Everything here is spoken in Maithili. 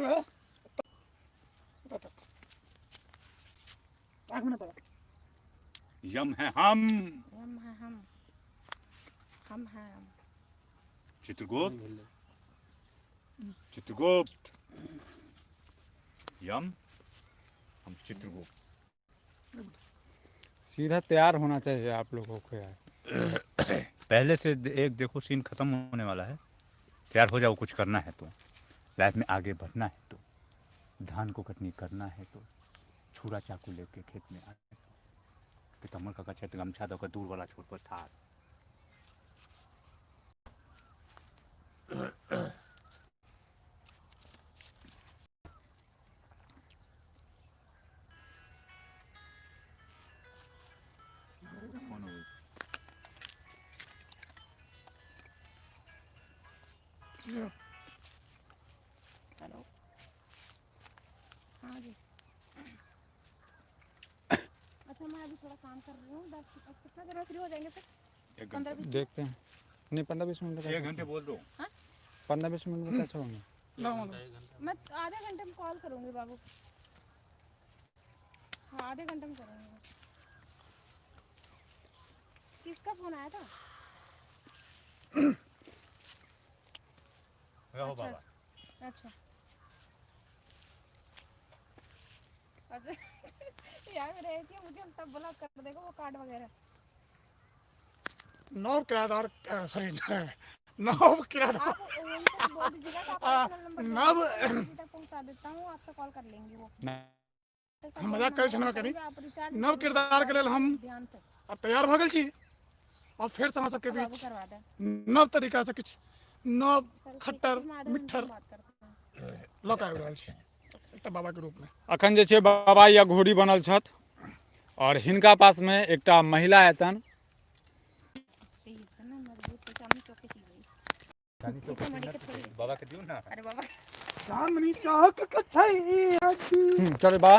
है तक आँख में ना पड़ा। यम है हम। हम हैं, हम हैं हम। चित्रगुप्त, चित्रगुप्त, यम हम चित्रगुप्त। सीधा तैयार होना चाहिए आप लोगों को यार। पहले से एक देखो सीन खत्म होने वाला है, तैयार हो जाओ। कुछ करना है तो, लाइफ में आगे बढ़ना है तो, धान को कटनी करना है तो छुरा चाकू लेके खेत में आ जाओ। पीताम्बर काका छथि गमछा दऽ कऽ दूर वाला छोर पर ठाढ़। हेलो, हाँ जी। अच्छा, मैं अभी थोड़ा काम कर रही हूँ। 10 कितना देर में फ्री हो जाएंगे सर? एक 15 घंटे। 20। देखते हैं, नहीं, 15-20 मिनट एक में। घंटे बोल दो। 15-20 मिनट में कैसे होंगे? मैं आधे घंटे में कॉल करूँगी बाबू। हाँ, आधे घंटे में करूँगी। किसका फोन आया था? रहो। अच्छा। बाबा। अच्छा अच्छा, यार मेरा एटीएम मुझे सब ब्लॉक कर देगा वो कार्ड वगैरह। नव किराएदार, सॉरी, नव किराएदार। आप उनको बोल दीजिएगा कि आप आ, पर्सनल नंबर नव तक पहुंचा देता हूँ, आपसे कॉल कर लेंगी वो। हम मजाक करै छलहुँ कनी। आप रिचार्ज नव किरदार के लेल हम ध्यान से आब तैयार भऽ गेल छी आ फेरसँ अहाँ सबके बाबू बीच करवा दे। नव तरीकासँ किछु नव चल ठीक है, खट्टर फिर मैं आधे घंटे मिठर में बात करती हूँ। लऽ कऽ आबि रहल छी एकटा बाबाके रूपमे। अखन जे छै बाबा या घोड़ी बनल छथि आओर हिनका पासमे एकटा महिला हेतनि। इतना मजबूत तो चांदनी चौक की चीज है। चांदनी चौक के सीन बाबा के दियो ना। अरे बाबा। चांदनी चौक के छै। चलो बाबा।